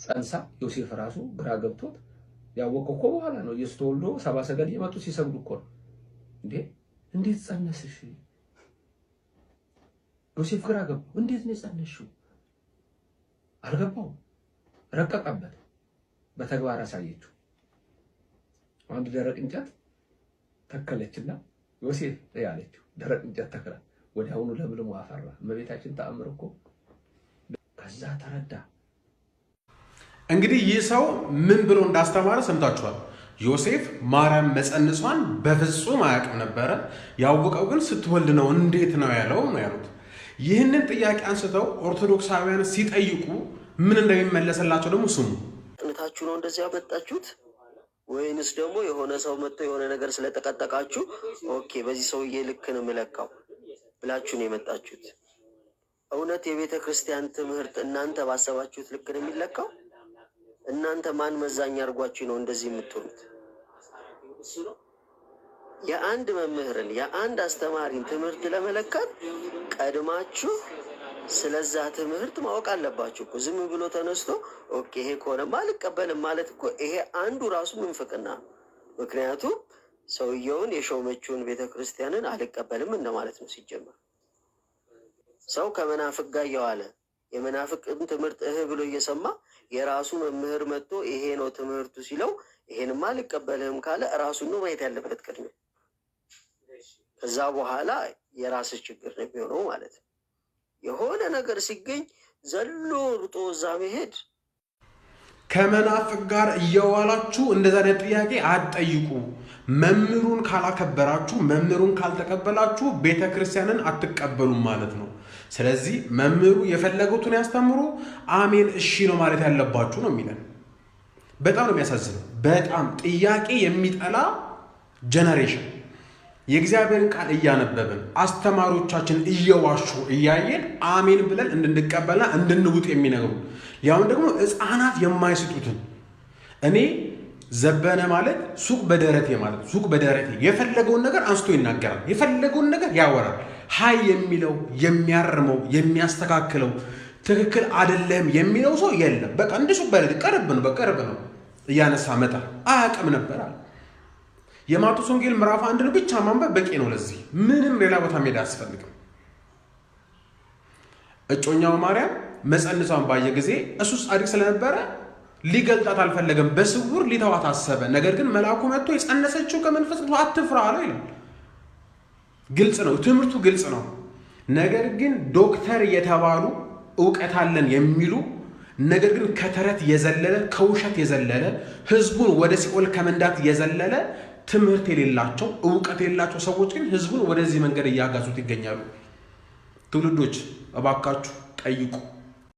ጸንሳ ዮሴፍ ራሱ ግራ ገብቶት ያወቀው እኮ በኋላ ነው። ኢየሱስ ተወልዶ ሰብአ ሰገል እየመጡ ሲሰግዱ እኮ ነው። እንዴ እንዴት ጸነስሽ? ዮሴፍ ግራ ገባው። እንዴት ነው የጸነስሽው? አልገባው፣ ረቀቀበት። በተግባር አሳየችው። አንድ ደረቅ እንጨት ተከለችና ዮሴፍ ያለችው ደረቅ እንጨት ተክላ ወዲያውኑ ለምልሞ አፈራ። እመቤታችን ተአምር እኮ ከዛ ተረዳ። እንግዲህ ይህ ሰው ምን ብሎ እንዳስተማረ ሰምታችኋል። ዮሴፍ ማርያም መጸንሷን በፍጹም አያውቅም ነበረ። ያወቀው ግን ስትወልድ ነው። እንዴት ነው ያለው ነው ያሉት። ይህንን ጥያቄ አንስተው ኦርቶዶክሳውያን ሲጠይቁ ምን እንደሚመለስላቸው ደግሞ ስሙ። ጥንታችሁ ነው እንደዚህ ያመጣችሁት ወይንስ ደግሞ የሆነ ሰው መጥቶ የሆነ ነገር ስለጠቀጠቃችሁ okay በዚህ ሰውዬ ልክ ነው የምለካው ብላችሁ ነው የመጣችሁት? እውነት የቤተ ክርስቲያን ትምህርት እናንተ ባሰባችሁት ልክ ነው የሚለካው? እናንተ ማን መዛኛ አድርጓችሁ ነው እንደዚህ የምትሆኑት? የአንድ መምህርን የአንድ አስተማሪን ትምህርት ለመለካት ቀድማችሁ ስለዛ ትምህርት ማወቅ አለባችሁ እኮ። ዝም ብሎ ተነስቶ okay ይሄ ከሆነማ አልቀበልም ማለት እኮ ይሄ አንዱ ራሱ ምንፍቅና ነው። ምክንያቱም ሰውየውን የሾመችውን ቤተ ክርስቲያንን አልቀበልም እንደማለት ነው። ሲጀመር ሰው ከመናፍቅ ጋር እየዋለ የመናፍቅን ትምህርት እህ ብሎ እየሰማ የራሱ መምህር መጥቶ ይሄ ነው ትምህርቱ ሲለው ይሄንማ አልቀበልህም ካለ ራሱን ነው ማየት ያለበት ቅድሚያ። ከዛ በኋላ የራስ ችግር ነው የሚሆነው ማለት ነው። የሆነ ነገር ሲገኝ ዘሎ ሩጦ እዛ መሄድ ከመናፍቅ ጋር እየዋላችሁ እንደዛ አይነት ጥያቄ አትጠይቁ። መምህሩን ካላከበራችሁ፣ መምህሩን ካልተቀበላችሁ ቤተ ክርስቲያንን አትቀበሉም ማለት ነው። ስለዚህ መምህሩ የፈለጉትን ያስተምሩ፣ አሜን እሺ ነው ማለት ያለባችሁ ነው የሚለን። በጣም ነው የሚያሳዝነው። በጣም ጥያቄ የሚጠላ generation። የእግዚአብሔርን ቃል እያነበብን አስተማሪዎቻችን እየዋሹ እያየን አሜን ብለን እንድንቀበልና እንድንውጥ የሚነግሩ ያሁን ደግሞ ሕፃናት የማይስጡትን። እኔ ዘበነ ማለት ሱቅ በደረቴ ማለት ሱቅ በደረቴ የፈለገውን ነገር አንስቶ ይናገራል፣ የፈለገውን ነገር ያወራል። ሀይ የሚለው፣ የሚያርመው፣ የሚያስተካክለው፣ ትክክል አይደለም የሚለው ሰው የለም። በቃ እንደ ሱቅ በደረቴ ቅርብ ነው፣ በቅርብ ነው እያነሳ መጣ አያውቅም ነበር አለ። የማቴዎስ ወንጌል ምዕራፍ 1ን ብቻ ማንበብ በቂ ነው ለዚህ። ምንም ሌላ ቦታ መሄድ አያስፈልግም። እጮኛው ማርያም መጸንሷን ባየ ጊዜ እሱ ጻድቅ ስለነበረ ሊገልጣት አልፈለገም፣ በስውር ሊተዋት አሰበ። ነገር ግን መልአኩ መጥቶ የጸነሰችው ከመንፈስ ቅዱስ አትፍራ አለው ይላል። ግልጽ ነው፣ ትምህርቱ ግልጽ ነው። ነገር ግን ዶክተር የተባሉ እውቀት አለን የሚሉ ነገር ግን ከተረት የዘለለ፣ ከውሸት የዘለለ፣ ህዝቡን ወደ ሲኦል ከመንዳት የዘለለ ትምህርት የሌላቸው፣ እውቀት የሌላቸው ሰዎች ግን ህዝቡን ወደዚህ መንገድ እያጋዙት ይገኛሉ። ትውልዶች እባካችሁ ጠይቁ።